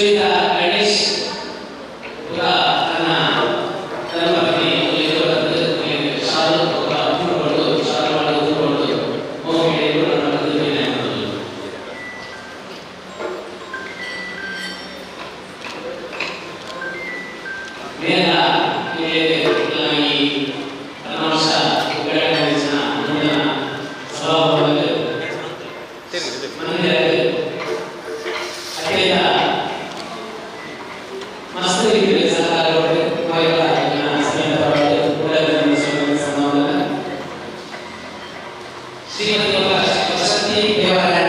ಶ್ರೀಯುತ ಗಣೇಶ್ ತನ್ನ ಧರ್ಮಪತ್ನಿ ಶಾಲು ತುಂಬಿಕೊಂಡು ಶಾಲು ಮಾಡಿ ತುಂಬಿಕೊಂಡು ಹೋಗಿ ನೇರ ಈ ಪರಾಮರ್ಶ ಉದ್ಘಾಟನೆ ಮುಂದಿನ ಸಭಾಭವನದಲ್ಲಿ ಮಂದಿರ ಅತ್ಯಂತ ಮಸ್ತ್ ರೀತಿಯಲ್ಲಿ ಸಹಕಾರ ಶ್ರೀಮತಿ ವಸಂತಿ ದೇವರಾಯ.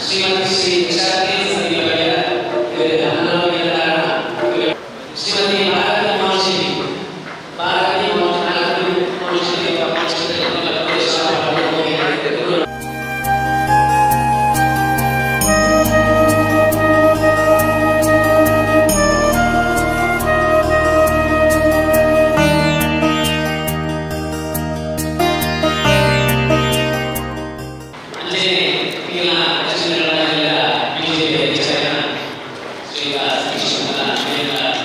ಶ್ರೀಮತಿ ಶ್ರೀ ವಿಶಾಖಿ ಶ್ರೀಮತಿ ಭಾರತಿ ಮಹರ್ಷಿ ಭಾರತಿ ಮಹರ್ಷಿ. ಅಂಜನೆ ಇಲ್ಲ ದಕ್ಷಿಣ ಕನ್ನಡ ಜಿಲ್ಲೆಯ ಬಿಜೆಪಿ ಅಧ್ಯಕ್ಷರಾದ ಶ್ರೀಯುತ ಸತೀಶ್ ಮೋಹನರಾಜ್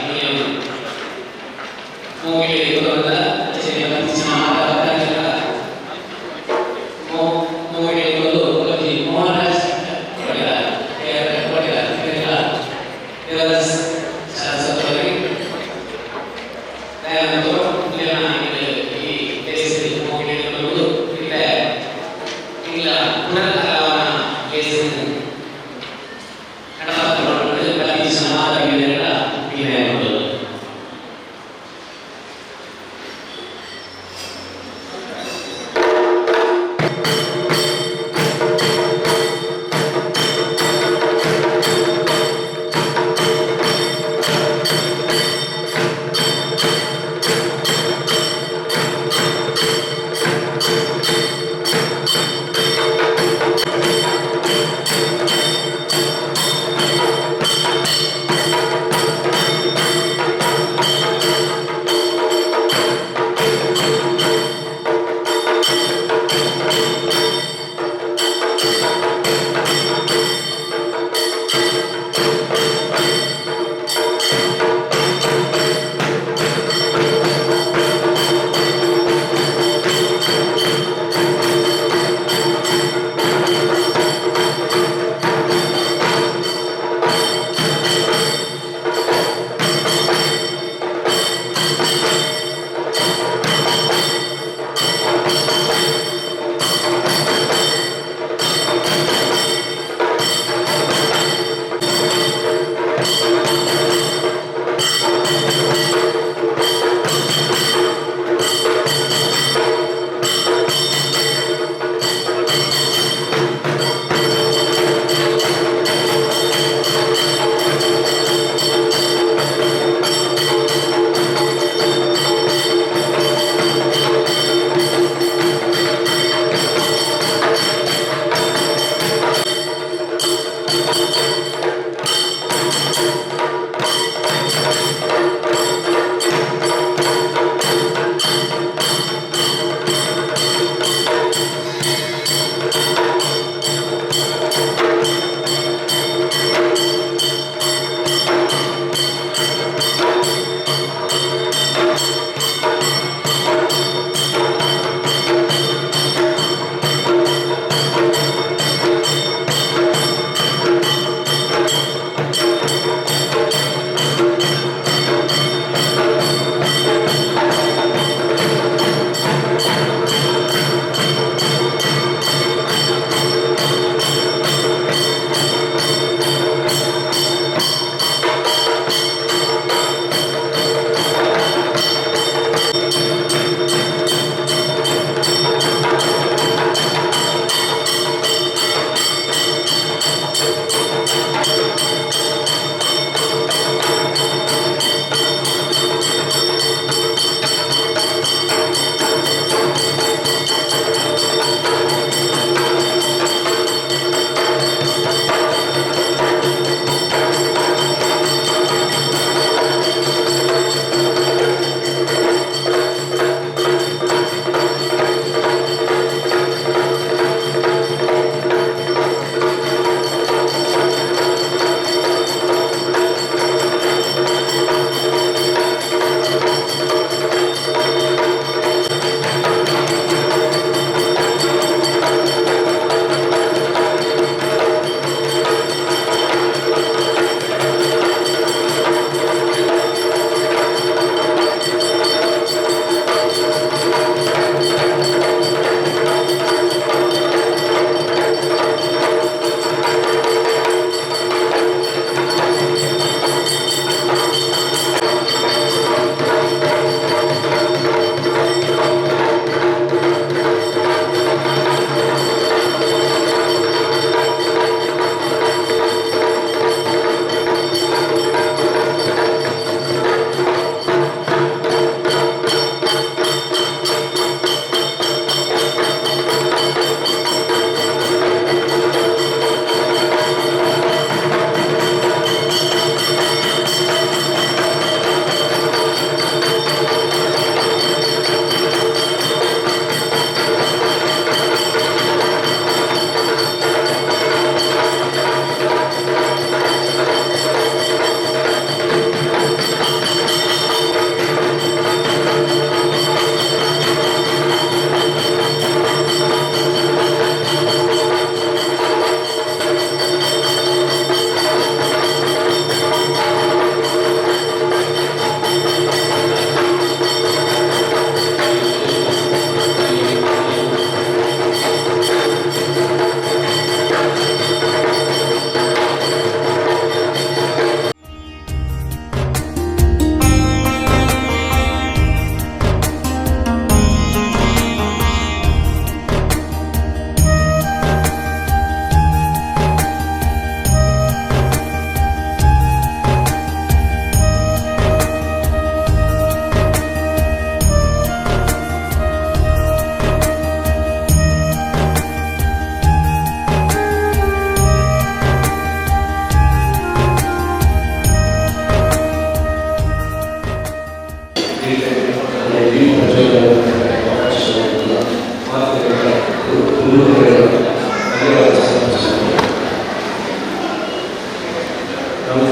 ನಮ್ಮ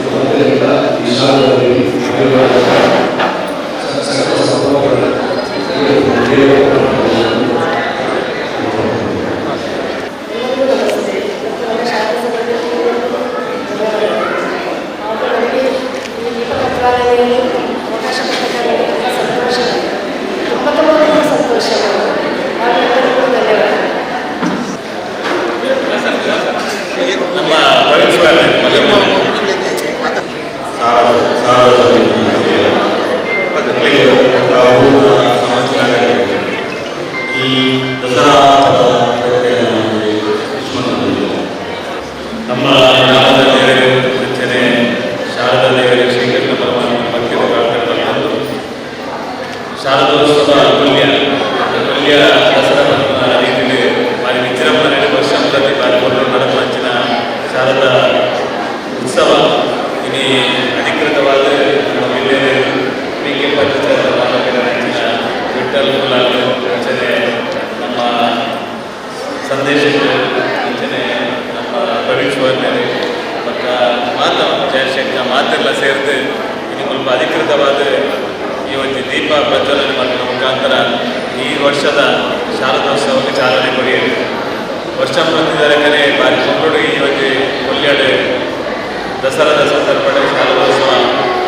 ಈ ಶಾರದಾದೇವಿ ಸಕಲ ಸೌಭಾಗ್ಯಗಳ ಎಲ್ಲರಿಗೂ ನಮಸ್ತೆ. ಮತ್ತು ನನ್ನ ಶಾರದಾ ಸಭೆಗೆ ಧನ್ಯವಾದಗಳು. ಹಾಗೂ ನನಗೆ ಈ ದೀಪ ಪ್ರಜ್ವಲನೆಯಲ್ಲಿ ಅವಕಾಶ ಕೊಟ್ಟ ನನಗೆ ತುಂಬ ಸಂತೋಷವಾಗಿದೆ. ತುಂಬ ತುಂಬ ತುಂಬ ಸಂತೋಷವಾಗಿದೆ. ಹಾಗೂ ಎಲ್ಲರಿಗೂ ಧನ್ಯವಾದಗಳು. ನಮ್ಮ ಈ ದಸರಾ ನಮ್ಮ ಶಾರದಾ ದೇವರು ಅಂಚನೆ ಶಾರದಾ ದೇವರ ಶ್ರೀಕೃಷ್ಣ ಪರಮಾತ್ಮ ಭಕ್ತಿದ ಪ್ರಾರ್ಥನೆ ಶಾರದೋತ್ಸವ ಪುಲ್ಯ ಪುಲ್ಯ ದಸರಾ ಪನ್ಪುನ ರೀತಿಯಲ್ಲಿ ಬಾರಿ ವಿಜೃಂಭಣೆ ವರ್ಷ ಪ್ರತಿ ಬಾರಿ ಪೊರ್ಲು ನಡಪಂಚಿನ ಶಾರದಾ ಉತ್ಸವ ಇನಿ ಅಧಿಕೃತವಾದ ನಮ್ಮ ಜಿಲ್ಲೆಯಲ್ಲಿ ಪಿ ಕೆ ಪಂಚಾಯತ್ ಅಂಚಿನ ವಿಠಲ್ ಕುಲಾಲ್, ಅಂಚನೆ ನಮ್ಮ ಸಂದೇಶ, ಅಂಚನೆ ನಮ್ಮ ಪ್ರವೀಣ್ ಸುವರ್ಣರು ಮತ್ತು ಮಾತ ಜಯಶಂಕ ಮಾತೆಲ್ಲ ಸೇರಿದು ಇನ್ನು ಸ್ವಲ್ಪ ಅಧಿಕೃತವಾದ ಈ ಒಂದು ದೀಪ ಪ್ರಜ್ವಲನೆ ಮಾಡುವ ಮುಖಾಂತರ ಈ ವರ್ಷದ ಶಾರದೋತ್ಸವಕ್ಕೆ ಚಾಲನೆ ಕೊಡಿಯಲು. ವರ್ಷ ಪ್ರತಿದರಕನೆ ಬಾರಿ ಪೊರ್ಲುಡು ಈ ಒಂದು ಕೊಲ್ಯಾಡು ದಸರಾದ ಸಂದರ್ಭ ಶಾರದೋತ್ಸವ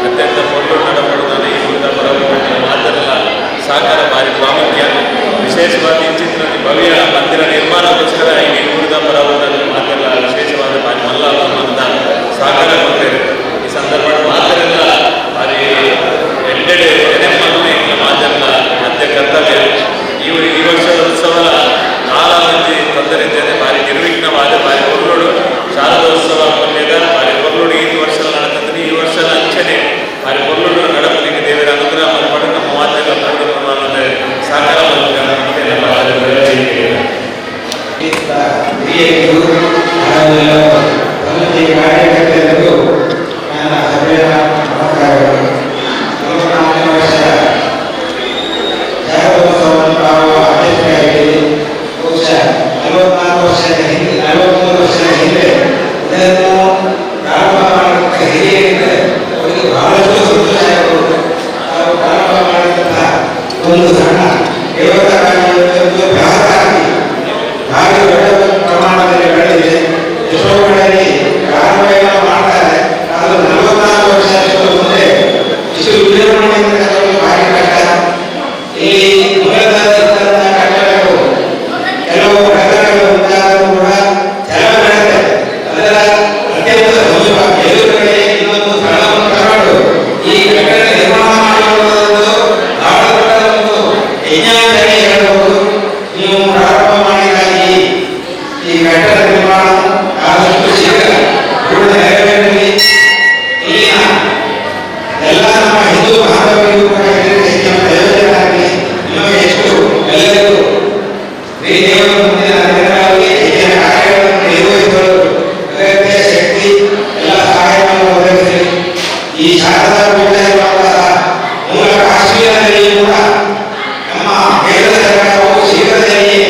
ಅತ್ಯಂತ ಪೊರ್ಲು ನಡಪಡುವುದನ್ನು ಈ ಊರಿನ ಪರವಾಗಿ ಮಾತೆಲ್ಲ ಸಹಕಾರ ಭಾರಿ ಪ್ರಾಮುಖ್ಯ. ವಿಶೇಷವಾಗಿ ಇಂಚಿತ್ತಿನ ಭವ್ಯ ಮಂದಿರ ನಿರ್ಮಾಣಕ್ಕೋಸ್ಕರ ಈ ಊರಿನ ಪರವಾಗಿ ಮಾತೆಲ್ಲ ವಿಶೇಷವಾದ ಭಾರಿ ಮಲ್ಲ ಪ್ರಮಾಣದ ಸಹಕಾರ ಕೊಡ್ತೇವೆ. ಈ ಸಂದರ್ಭ ಮಾತೆಲ್ಲ ಭಾರಿ ಎಡ್ಡೆಡೆ ಎನೆ ಮಾತೆಲ್ಲ ಅತ್ಯ ಕರ್ತವ್ಯ. ಈ ಈ ವರ್ಷದ ಉತ್ಸವ ನಾಲಾಂಜಿ ತೊಂದರೆ ಇದ್ದೇನೆ. ಭಾರಿ ನಿರ್ವಿಘ್ನವಾದ ಭಾರಿ ಪೊರ್ಲುಡು ಶಾರದೋತ್ಸವ ಪುಣ್ಯದ ಭಾರಿ ಪೊರ್ಲುಡು ಈ ವರ್ಷ ನಡೆದಂದ್ರೆ ಈ ವರ್ಷದ ಅಂಚನೆ ಭಾರಿ ಪೊರ್ಲುಡು ನಡಪಲಿಕ್ಕೆ ದೇವರ ಅನುಗ್ರಹ ಮಲ್ಪಡು, ನಮ್ಮ ಮಾತೆಲ್ಲ ಪೂರ್ಣ ಪ್ರಮಾಣದ ಸಹಕಾರ ಮಲ್ಪುಗ ನಮ್ಮ ಹಿರಿಯರಿಗೂ ಹಾಗೂ ಸಮಿತಿ ಕಾರ್ಯಕರ್ತರಿಗೂ ನನ್ನ ಸಭೆಯ ನಮಸ್ಕಾರಗಳು. 44ನೇ ವರ್ಷದ ಶಾರದೋತ್ಸವವನ್ನು ತಾವು ಆಚರಿಸಲಾಗಿದೆ. ಬಹುಶಃ 44 ವರ್ಷದ ಹಿಂದೆ, 43 ವರ್ಷದ ಹಿಂದೆ ಇದನ್ನು ಪ್ರಾರಂಭ ಮಾಡಿದಂಥ ಹಿರಿಯರಿಂದ ಅವರಿಗೆ ಬಹಳಷ್ಟು ಸಂತೋಷ ಆಗಬಹುದು. ತಾವು ಪ್ರಾರಂಭ ಮಾಡಿದಂತಹ ಒಂದು ಸಣ್ಣ ದೇವತಾ ಒಂದು ಬೃಹತ್ತಾಗಿ ಭಾರಿ ದೊಡ್ಡ ಪ್ರಮಾಣದಲ್ಲಿ ಬೆಳೆದಿದೆ. ಎಷ್ಟೋ ಕಡೆಯಲ್ಲಿ ಪ್ರಾರಂಭ ಏನೋ ಮಾಡ್ತಾರೆ, ಅದು 44 ವರ್ಷ ಅಷ್ಟು ಮುಂದೆ ಇಷ್ಟು ವಿಜೃಂಭಣೆಯಿಂದ ಕಟ್ಟಲು ಭಾರಿ ಕಷ್ಟ. ಇಲ್ಲಿ ಮೂಲತಃ ಇದ್ದಂತಹ ಕಟ್ಟಡಗಳು ಕೆಲವು ಪ್ರಕರಣಗಳು ಉಂಟಾದರೂ ಕೂಡ ಕೆಲವು ಕಡೆ ಅದರ ಅತ್ಯಂತ ಸಮೀಪ ಎದುರುಗಡೆ ಇನ್ನೊಂದು ಸ್ಥಳವನ್ನು ತಗೊಂಡು ಈ ಕಟ್ಟಡ ನಿರ್ಮಾಣ ಮಾಡಿರುವುದು ಬಹಳ ದೊಡ್ಡ ಒಂದು ಯಜ್ಞ ಅಂತಲೇ ಹೇಳಬಹುದು. ನೀವು ಪ್ರಾರಂಭ ಮಾಡಿದ ಈ ಈ ಕಟ್ಟಡ ನಿರ್ಮಾಣ ಆದಷ್ಟು ಶೀಘ್ರ ಪೂರ್ಣ ನೆರವೇರಲಿ. ಇಲ್ಲಿನ ಎಲ್ಲ ನಮ್ಮ ಹಿಂದೂ ಬಾಂಧವರಿಗೂ ಕೂಡ ಇದರಿಂದ ಹೆಚ್ಚಿನ ಪ್ರಯೋಜನ ಆಗಲಿ. ನಿಮಗೆ ಎಷ್ಟು ಎಲ್ಲರಿಗೂ ಶ್ರೀ ದೇವರು ಮುಂದಿನ ದಿನಗಳಲ್ಲಿ ಹೆಚ್ಚಿನ ಕಾರ್ಯಗಳನ್ನು ನಿರ್ವಹಿಸಲು ಅಗತ್ಯ ಶಕ್ತಿ, ಎಲ್ಲ ಸಹಾಯವನ್ನು ಒದಗಿಸಲಿ. ಈ ಶಾರದಾ ಪೀಠ ಇರುವಂತಹ ಮೂಲ ಕಾಶ್ಮೀರದಲ್ಲಿ ಕೂಡ ನಮ್ಮ ಕೇಂದ್ರ ಸರ್ಕಾರವು ಶೀಘ್ರದಲ್ಲಿಯೇ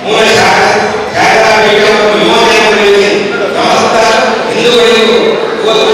ಮೂಲ ಶಾರದಾ ಪೀಠವನ್ನು ವಿಮೋಚನೆಗೊಳಿಸಿ ಸಮಸ್ತ ಹಿಂದೂಗಳಿಗೂ ಇವತ್ತು